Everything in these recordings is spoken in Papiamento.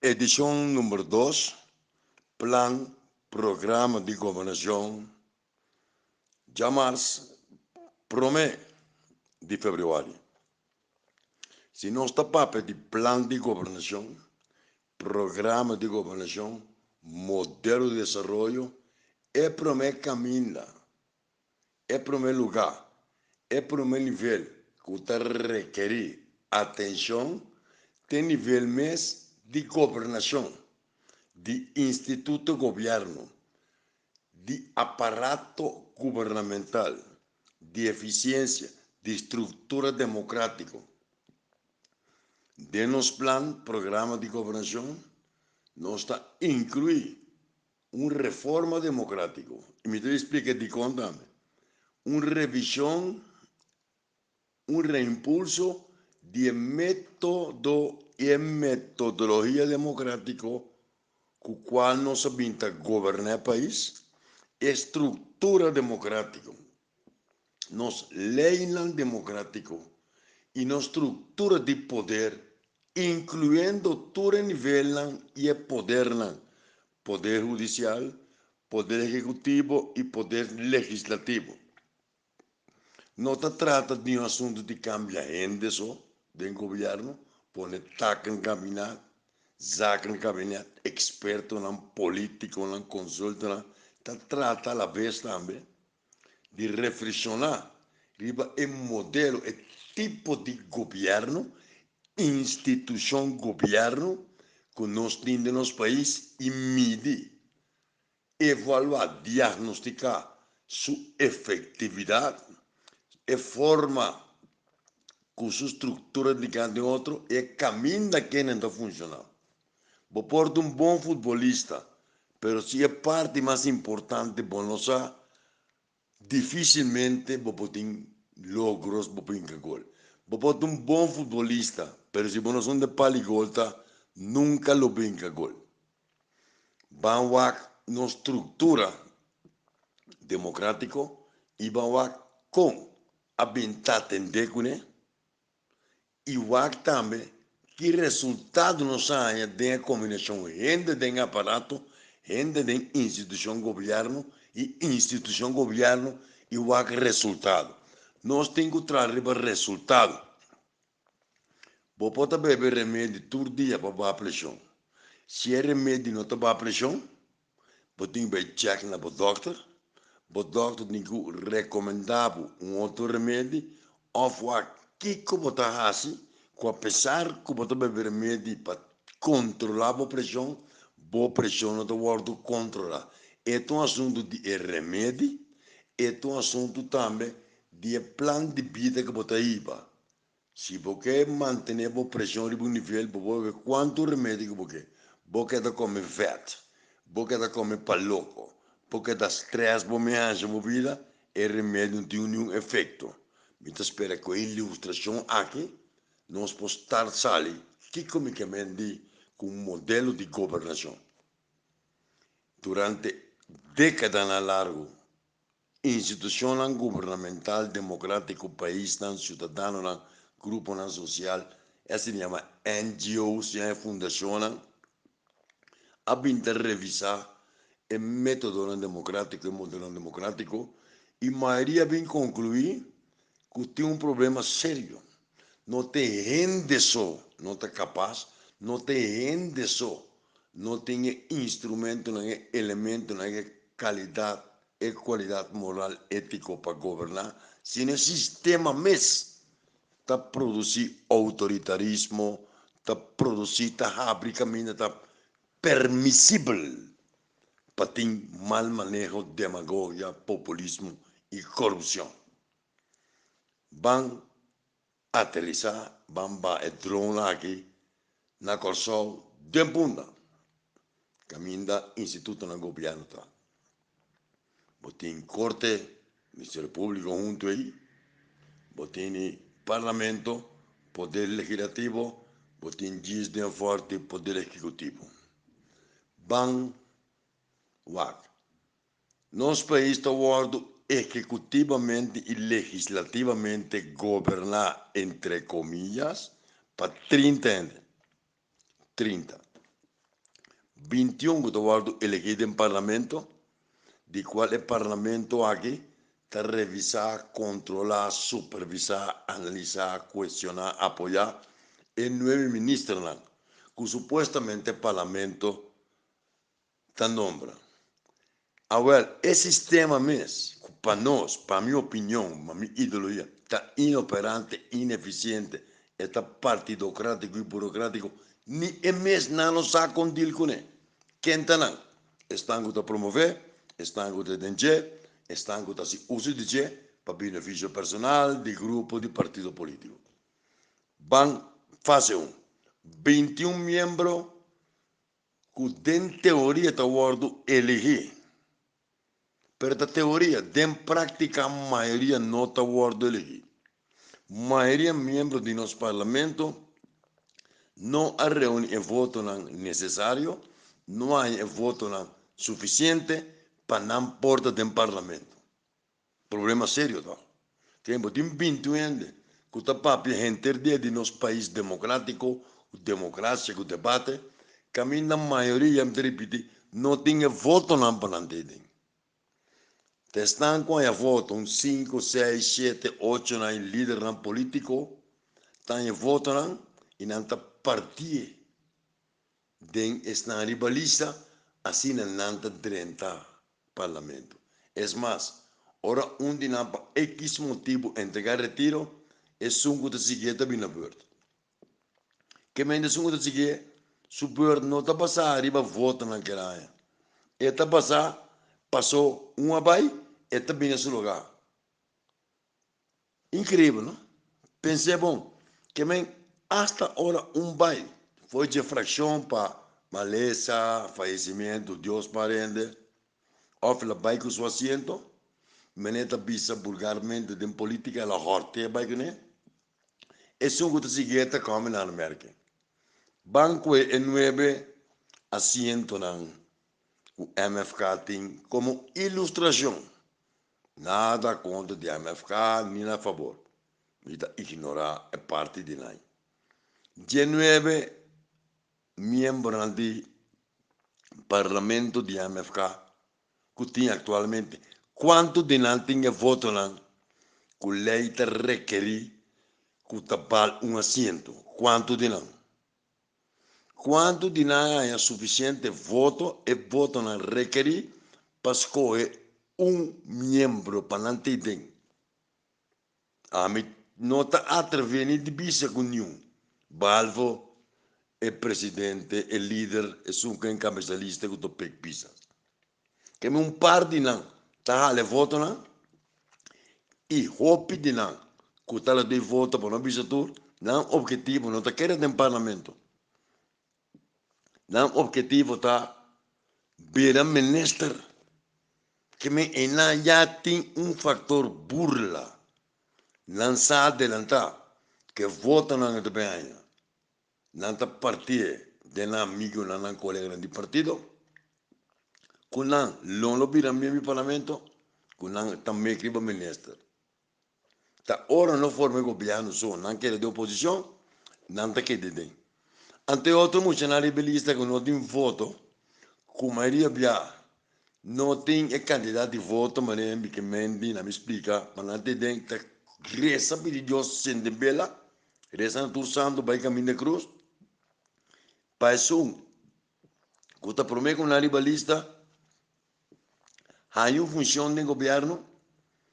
Edishon number dos, Plan Programa di Gobernashon, djamars promé di febrüari. Si nos ta papia di plan di gobernashon, programa di gobernashon, modelo di desaroyo, e promé kaminda, e promé lugá, e promé nivel ku ta rekerí atenshon t'e nivel mes di gobernashon, di instituto gobièrnu, di aparato gubernamental, di efisiensia, di struktura demokrátiko. Den nos plan, programa di gobernashon, nos ta inkluí un reforma demokrátiko, i mi ta bin splika dikon tambe, un revishon, un reimpulso di e método i e metodologia demokrátiko ku kual nos a bin ta goberná e pais, e struktura demokrátiko, nos leinan demokrátiko i nos struktura di poder, inkluyendo tur e nivelnan i e podernan, poder hudisial, poder ehekutivo i poder legislativo. No ta trata di un asuntu di kambia hende so den gobièrnu, pone takenkabinet, zakenkabinet, ekspertonan, polítikonan, konsultonan, ta trata alabes tambe di reflekshoná riba e modelo, e tipo di gobièrnu, institushon gobièrnu ku nos tin den nos pais i midi, evaluá, diagnostiká su efektividat, e forma ku su struktura di den otro i e kaminda kenen ta funshoná. Bo por ta un bon futbolista, pero si e parti mas importante bo no sa, dificilmente bo por tin logros, bo por hinca gol. Bo por ta un bon futbolista, pero si bo no sa unda e pali gol ta, nunca lo bo hinca gol. Ban wak nos structura democratico y ban wak con a bin ta atende cune. I wak tambe ki resultado nos a haña den e kombinashon hende den aparato, hende den institushon gobièrnu i institushon gobièrnu i wak resultado. Nos tin ku traha riba resultado. Bo por ta bebe remedi tur dia pa baha preshon. Si e remedi no ta baha preshon, bo tin ku bai chèk na bo dòkter. Bo dòkter tin ku rekomendá bo un otro remedi òf wak kiko bo ta hasi ku apesar ku bo ta bebe remedi pa kontrolá bo preshon, bo preshon no ta wòrdu kontrolá. E ta un asuntu di e remedi, e ta un asuntu tambe di e plan di bida ku bo ta hiba. Si bo ke mantené bo preshon riba un nivel, bo por bebe kuantu remedi ku bo ke. Bo keda kome vèt, bo keda kome paloko, bo keda strès bo mes haña bo bida, e remedi no tin niun efekto. Mi ta spera ku e ilustrashon aki nos por start sali kiko mi ke men di ku un modelo di gobernashon. Durante dékadanan largu Institucionnan gubernamental democratico, paisnan, ciudadanonan, gruponan social, e asina yama NGO's, ya e fundacionnan, a bin ta revisa e metodonan democratico, e modelonan democratico, y mayoria a bin conclui cu tin un problema serio. No tin hende so no ta capas, no tin hende so no tin e instrumentonan, e elementonan, e calidad, e cualidad moral etico pa goberna, sino e sistema mes ta produci autoritarismo, ta produci, ta habri caminda, ta permisibel pa tin mal maneho, demagogia, populismo y corupcion. Ban aterisa, ban baha e drone aki na Kòrsou den Punda, kaminda institutonan gobièrnu ta. Bo tin Korte, Ministerio Públiko huntu ei, bo tin Parlamento, Poder Legislativo, bo tin djis den fòrti Poder Ehekutivo. Ban wak. Nos pais ta wòrdu ehekutivamente i legislativamente goberná, entre komillas, pa 30 hende. 30. 21 ku ta wòrdu elegí den parlamento, di kual e parlamento aki ta revisá, kontrolá, supervisá, analisá, kuestioná, apoyá e nuebe ministernan ku supuestamente parlamento ta nombra. Awèl, e sistema mes, ku pa nos, pa mi opinion, pa mi ideologia, ta inoperante, inefisiente, e ta partidokratico i burokratico, ni e mes nan no sa kon deal kuné. Ken ta nan? Esnan ku ta promové, esnan ku ta den dje, esnan ku ta hasi uso di dje pa benefisio personal, di grupo, di partido politico. Ban fase un. 21 miembro ku den teoria ta wòrdu eligí, pero ta teoria, den práktika mayoria no ta wòrdu eligí. Mayoria miembro di nos parlamento no a reuní e votonan nesesario, no a haña e votonan sufisiente pa nan por ta den parlamento. Problema serio ta. Tempo tin 21 hende ku ta papia henter dia di nos pais demokratiko, ku demokrasia, ku debate, kaminda mayoria, mi ta ripiti, no tin e votonan pa nan te den. Ta esnan ku haña voto, un sinku, seis, shete, ocho nan e lidernan politiko ta haña e votonan i nan ta partié den esnan riba lista, asina nan ta drenta parlamento. Es mas, ora un di nan pa ekis motibu entregá retiro, esun ku ta siguié ta bini na bùrt. Ke mente esun ku ta siguié, su bùrt no ta basá riba votonan ku el a haña. E ta basá pasó un a bai, e ta bini na su lugá. Inkreibel, no? Pens'é bon, ke men asta ora un bai for dje frakshon pa malesa, fayesimentu, Dios parende, òf el a bai ku su asiento, mene ta bisa bulgarmente den politika el a hòrt'é bai kuné, esun ku ta siguié ta kòme na Merke. Ban kue e nuebe asientonan ku MFK tin komo ilustrashon. Nada kontra di MFK ni na fabor. Mi ta ignorá e parti di nan. Djenuebe miembronan di parlamento di MFK ku tin aktualmente, kuantu di nan tin e votonan ku lei ta rekerí ku ta bal un asiento? Kuantu di nan? Kuantu di nan a haña sufisiente voto, e votonan rekerí pa skohe un miembro pa nan ta den? Ami no ta atrevé ni di bisa ku niun, balvo e presidente, e lider, esun ku enkabesa lista ku ta pek bisa. Keme un par di nan ta hala e votonan i hopi di nan ku ta la doi voto pa no bisa tur, nan objetivo no ta keda den parlamento. Nan objetivo ta bira minister. Keme einan ya tin un factor burla. Nan sa adelanta ke votonan e ta bin haña. Nan ta partié den nan amigonan, nan coleganan di partido, cu nan lo no bira miembro di parlamento, cu nan ta mek riba minister. Ta ora no forma e gobierno so, nan keda den oposicion, nan ta keda den. Anto e otro muchanan riba e lista cu no tin voto, cu mayoria bia no tin e cantidad di voto manera mi ke mendi, nan mi splica, ma nan ta den, ta reza pidi Dios sende bela, Reza na tur santu bai kaminda krus pa esun ku ta promé ku nan riba lista haña un funshon den gobièrnu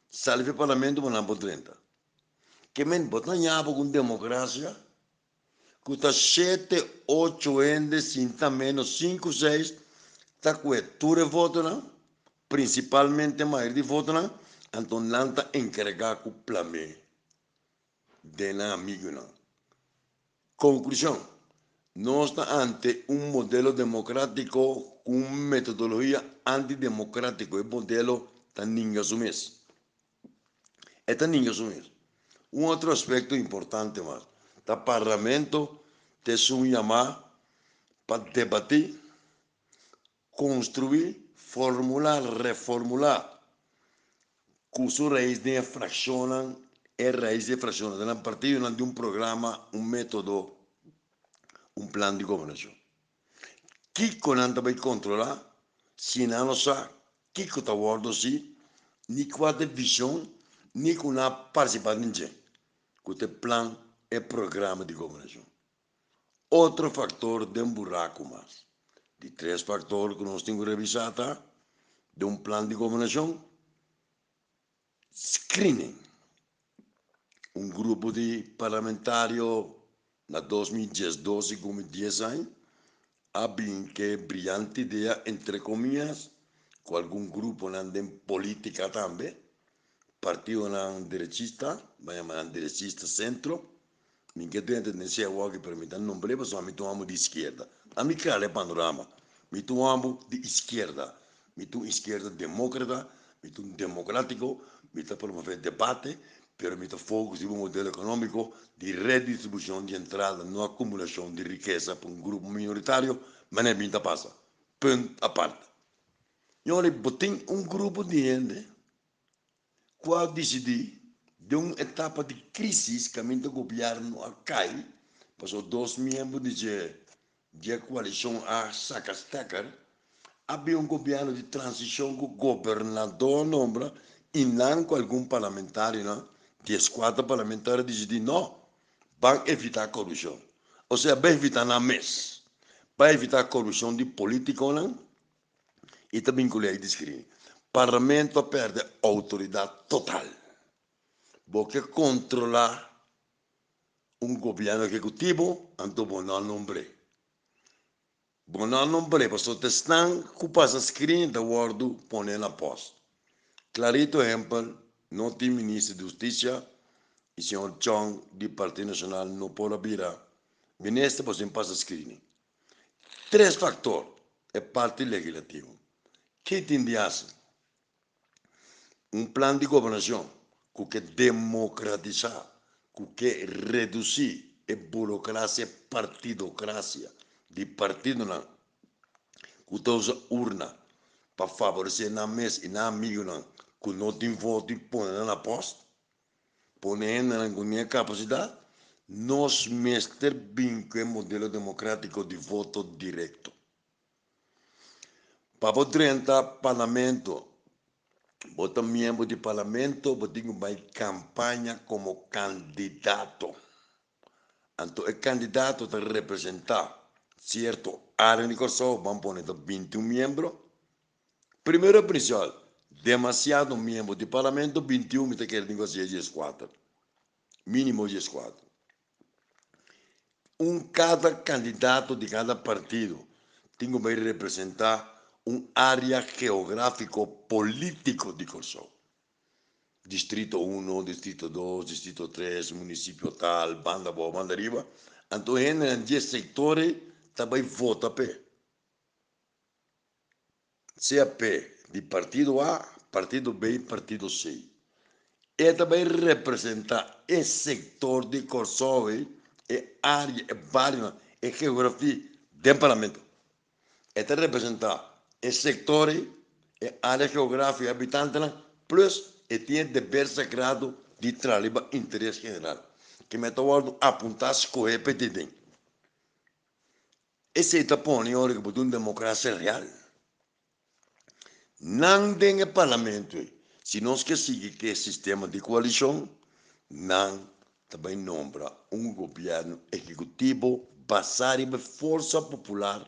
sali for parlamento pa nan por drenta. Ke men bo ta ñaba ku un demokrasia ku ta shete ocho hende sinta ménos sinku seis ta kue tur e votonan prinsipalmente mayoria di votonan anto nan ta enkargá ku plam'é. Den nan amigunan. Konklushon, Nos ta ante un modelo demokratiko ku un metodologia antidemokratiko. E modelo ta ninga su mes. E ta ninga su mes. Un otro aspekto importante mas, ta parlamento ta esun yamá pa debatí, konstruí, formulá, reformulá ku su rais den e frakshonnan, e rais di e frakshonnan den nan partidonan di un programa, un método, un plan di gobernashon. Kiko nan ta bai kontrolá si nan no sa kiko ta wòrdu hasi, ni kua ta e vishon, ni ku nan a partisipá den dje, ku ta e plan, e programa di gobernashon. Otro faktor den buraku mas. Di tres faktor ku nos tin ku revisá ta den un plan di gobernashon, Screening. Un grupo di parlamentario na 2012 i gumi dies aña a bin ke briyante idea, entre comillas, ku algun gruponan den politica tambe, partidonan derechista, ban yama nan derechista centro, mi ke drenta den esei awor pero mi ta nombr'é pasobra mi ta un homber di izquierda. Ami klara e panorama, mi ta un homber di izquierda, mi ta un izquierda democrata, mi ta un democratico, mi ta promove debate, pero mi ta focus riba un modelo economico di redistribucion di entrada, no acumulacion di rikesa pa un grupo minoritario, manera mi ta pasa. Punt aparte. Ñori, bo tin un grupo di hende ku a disidí den un etapa di krísis kaminda gobièrnu a kai pasobra dos miembro di dje dje koalishon a saka stekker, a bin un gobièrnu di transishon ku gobernador a nombra i nan ku algun parlamentarionan, dieskuater parlamentario a disidí no, ban evitá korupshon. Osea ban evitá nan mes, ban evitá korupshon di polítikonan. i ta bin ku lei di skrini. Parlamento a pèrdè outoridat total. Bo ke kontrolá un gobièrnu ehekutivo, anto bo no a nombr'é. Bo no a nombr'é pasobra ta esnan ku pasa skrini ta wòrdu poné na pòst. Klarito ehèmpel, no tin minister di hustisia i señor Chong di Partido Nashonal no por a bira minister pasobra e pasa skrini. Tres faktor, e parti legislativo. Ke tin di hasi? Un plan di gobernashon ku ke demokratisá, ku ke redusí e burokrasia, e partidokrasia di partidonan ku ta usa urna pa faboresé nan mes i nan amigunan ku no tin voto i pone nan na pòst. Pone hendenan ku ni e kapasidat, nos mester bin ku e modelo demokratiko di voto direkto. Pa bo drenta parlamento, bo ta miembro di parlamento, bo tin ku bai kampaña komo kandidato. Anto e kandidato ta representá sierto área di Kòrsou, ban pone ta 21 miembro. Primero e principal, demasiado miembro di parlamento, 21 mi ta kere tin cu hacié 14, minimo 14. Un cada candidato di cada partido tin cu bay representa un area geografico politico di Corsou. Distrito uno, distrito dos, distrito tres, municipio tal, banda abao, banda ariba. Anto hendenan di e sector ey ta bay vota p'e. Sea p'e di partido A, partido B i partido C. E ta bai representá e sektor di Kòrsou ei, e área, e barionan, e geografia den parlamento. E ta representá e sektor ei, e área geográfiko, e habitantenan, plus e tin e deber sagrado di traha riba interes general. Kimen ta wòrdu apuntá, skohé p'e tin den. Esei ta pone ora ku bo ta un demokrasia real. Nan den e parlamento ei, si nos ke sigui ku e sistema di koalishon, nan ta bai nombra un gobièrnu ehekutivo basá riba e forsa popular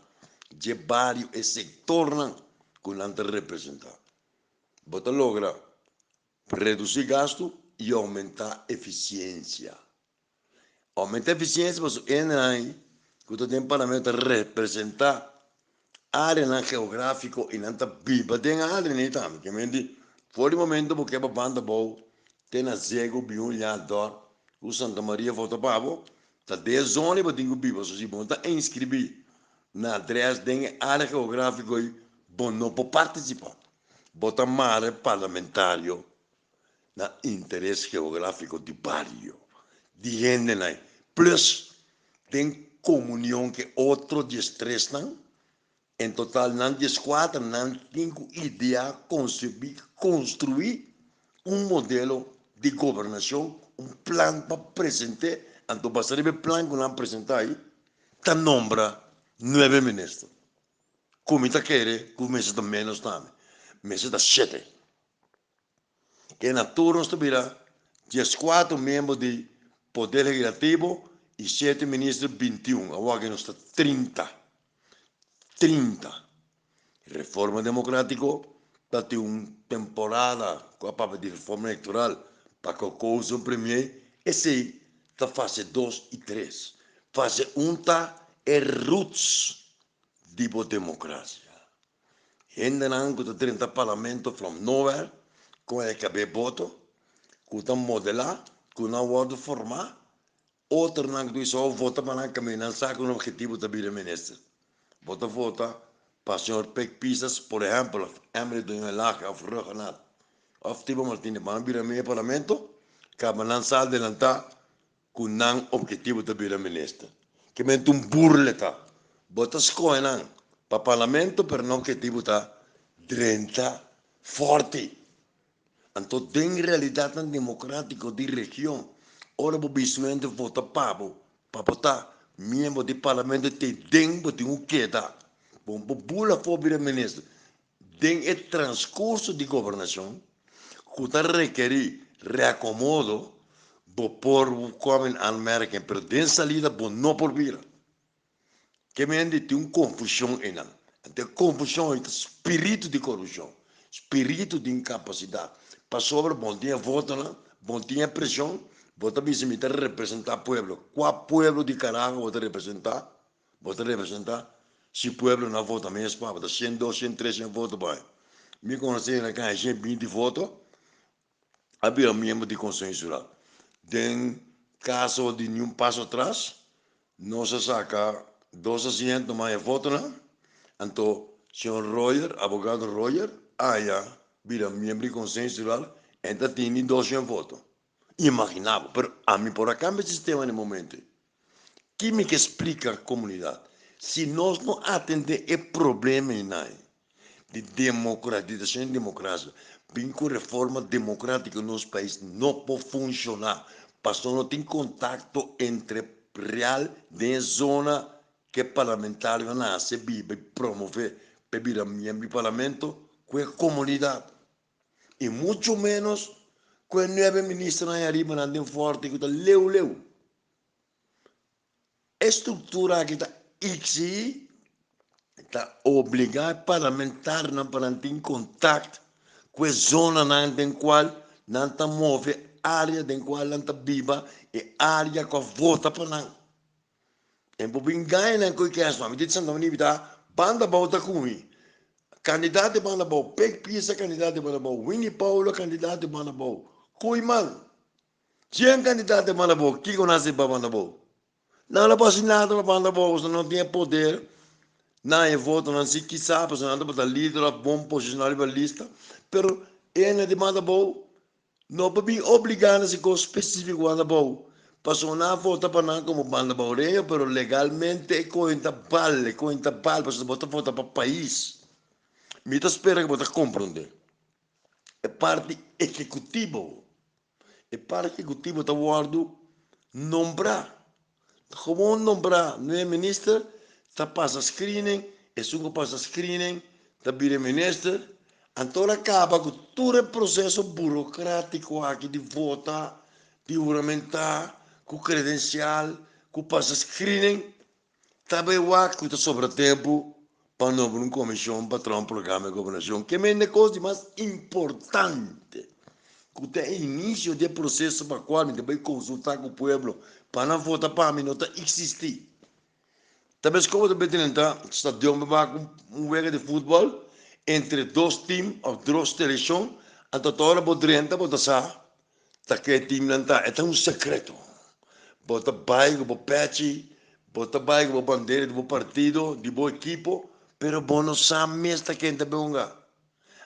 dje bario e sektornan ku nan ta representá. Bo ta logra redusí gastu i oumentá efisiensia. Aumenta eficiencia pasobra hendenan ei cu ta den parlamento ta representa areanan geografico y nan ta biba den areanan ei tambe. Ke men di for di momento bo ke pa banda abou te na Zego, Biun, Llador cu Santa Maria vota pa bo, ta den e zona ei bo tin cu biba. So si bo no ta inscribi na adres den e area geografico ei bo no por participa. Bo ta mara e parlamentario na interes geográfiko di bario, di hendenan, plus den komunion ku e otro diestresnan, en total nan dieskuater, nan tin ku ideá, konsebí, konstruí un modelo di gobernashon, un plan pa present'é, anto basa riba e plan ku nan presentá ei, ta nombra nuebe minister. Ku mi ta kere ku mester ta ménos tambe. Mester ta shete. Ke na tur nos ta bira dieskuater miembro di Poder Legislativo i shete minister bintiun. Awor aki nos ta 30. 30. Reforma Demokratiko ta tin un temporada ku a papia di reforma elektoral pa ku koos un premier, esei ta fase dos i tres. Fase un ta e roots di bo demokrasia. Hendenan ku ta drenta parlamento from nowhere ku a kab'é boto, ku ta modelá, ku nan wòrdu formá, otronan ku ta bisa oh vota pa nan kaminda nan sa ku nan objetivo ta bira minister. Bo ta vota pa señor Pek Pisas por ehèmpel òf Emily Doño Elhage òf Rhuggenaath òf Tibo Martini pa nan bira medio parlamento, kaba nan sa adelantá ku nan objetivo ta bira minister. Ke men ta un burle ta. Bo ta skohe nan pa parlamento pero nan objetivo ta drenta forte. Anto den realidatnan demokratiko di region ora bo bisuente vota pa bo pa bo ta miembro di parlamento te den bo tin ku keda. Bo no por bula afó bira minister. Den e transkurso di gobernashon ku ta rekerí reakomodo, bo por kòm in aanmerking, pero den salida bo no por bira. Ke mende tin un konfushon einan. Anto e konfushon ei ta spiritu di korupshon, spiritu di inkapasidat. Pasobra bo no tin e votonan, bo no tin e preshon, bo ta bisa mi ta representá pueblo. Kua pueblo di karaho bo ta representá? Bo ta representa si pueblo no a vota mes pa bo ta 102, 103, 100 voto bai. Mi conoce na can 120 voto a bira miembro di Consejo Insular. Den caso di Ni Un Paso Atras nos a saca dos asiento mas e votonan anto señor Royer, abogado Royer aya bira miembro di Consejo Insular en ta tini 200 voto. Imagina bo, pero ami por a cambia e sistema na e momento ei. Ki mi ke splika komunidat? Si nos no atendé e problema einan di demokratisashon di demokrasia, bin ku reforma demokratiko nos pais no por funshoná pasobra no tin kontakto entre real den e zona ku e parlamentarionan nase, biba i promové pa e bira miembro di parlamento ku e komunidat. I muchu ménos ku e nuebe ministernan ei aribanan den fòrti ku ta leu leu. E struktura aki ta exigí, ta obligá e parlamentarionan pa nan tin kontakt ku e zonanan den kual nan ta move, área den kual nan ta biba, e área ku a vota pa nan. E bo bin gaña nan ku e kèsma. Mi di Santa Maria mi ta banda abou ta ku mi. Kandidato di banda abou, Pek Pisa kandidato di banda abou, Winnie Paulo kandidato di banda abou. Koeiman, Jen kandidato di banda abou, kiko nan hasi pa banda abou? Nan no por hasi nada pa banda abou pasobra nan no tin e poder na e votonan si kisa pasobra nan tabata lider òf bon posishonal riba lista, pero e di banda abou No pa bin obligá nan si kos spesífiko banda bou. Pasobra nan a vota pa nan komo banda boureño, pero legalmente e koin ta bal, e koin ta bal pasobra bo ta vota pa pais. Mi ta spera ku bo ta komprondé. E parti ehekutivo, e parti ehekutivo ta wòrdu nombrá, gewoon nombrá nuevo minister, ta pasa screening, esun ku pasa screening ta bira e minister, anto ora kaba ku tur e proseso burokratiko aki di vota, di huramentá, ku kredensial, ku pasa screening, ta bai wak ku ta sobra tempu pa nombra un komishon pa traha un programa di gobernashon. Ke mende kos di mas importante ku ta e inisio di e proseso pa kual mi ta bai konsultá ku pueblo pa nan vota pa mi no ta eksistí. Ta bes komo ta bai drenta stadion pa wak un wega di futbòl entre dos tim òf dos selekshon, anto ta ora bo drenta bo ta sa ta ke timnan ta. E ta un sekreto. Bo ta bai ku bo pèchi, bo ta bai ku bo bandera di bo partido, di bo ekipo, pero bo no sa mes ta ken ta bin hunga.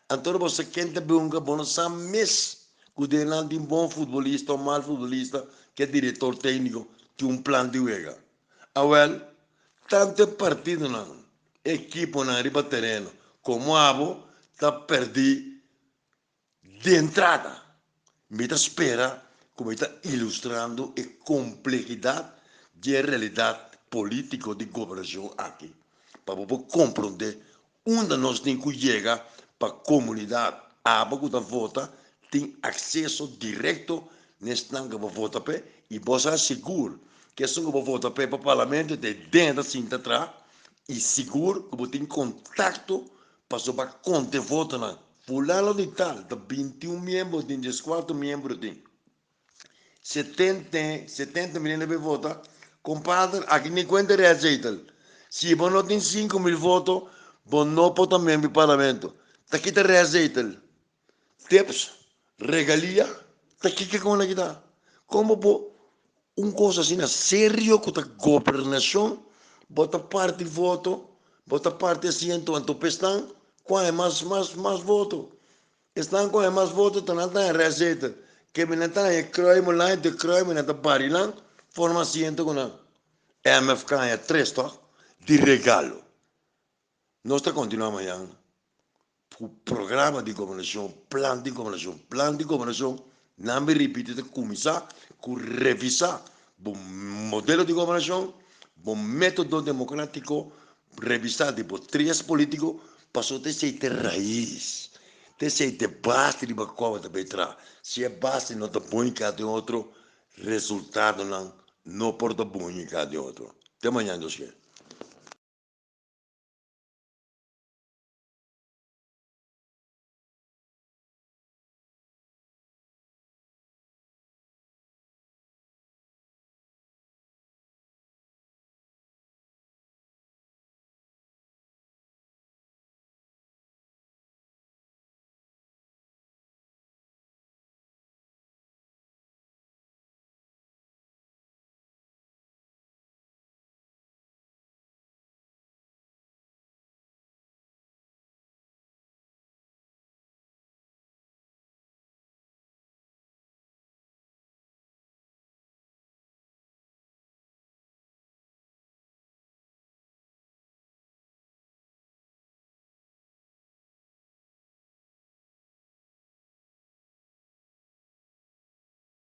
Anto ora bo sa ken ta bin hunga, bo no sa mes ku den nan tin bon futbolista o mal futbolista, ke direktor tékniko tin un plan di wega. Awèl, tantu e partidonan, e ekiponan riba tereno komo abo ta pèrdí Di entrada, mi ta spera ku mi ta ilustrando e komplehidat di e realidat polítiko di gobernashon aki, pa bo por komprondé Unda nos tin ku yega pa komunidat abo ku ta vota tin akseso direkto na esnan ku bo vota p'e i bo sa sigur ku esun ku bo vota p'e pa parlamento ta e den ta sinta tra i sigur ku bo tin kontakto pasobra bo a konta e votonan. Fulano di tal ta 21 miembro tin 14 miembro tin. 70, 70 mil hende bay vota, compadre, aki ni cuenta reazetel. Si bo no tin 5 mil voto, bo no por ta miembro di parlamento. Ta kita reazetel. Tips, regalia, ta kiko con a kita? Con bo por un cos asina serio cu ta gobernacion, bo ta parti voto, bo ta parti asiento, anto pesnan cual e mas, mas, mas voto? Esnan ku haña mas voto ta nan ta haña rèszetel. Keme nan ta haña kruimelijn, de kruimel nan ta bari nan forma asiento ku nan. MFK haña tres tòg? Di regalo. Nos ta kontinuá mañan ku programa di gobernashon, plan di gobernashon, plan di gobernashon. Nan mi ripiti ta kuminsá ku revisá bo modelo di gobernashon, bo método demokrátiko, Revisá di bo trias polítiko pasobra ta esei ta e rais, ta esei ta e base riba kua bo ta bay traha. Si e base no ta bon hinká den otro, resultadonan no por ta bon hinká den otro. Te mañana Dios ke.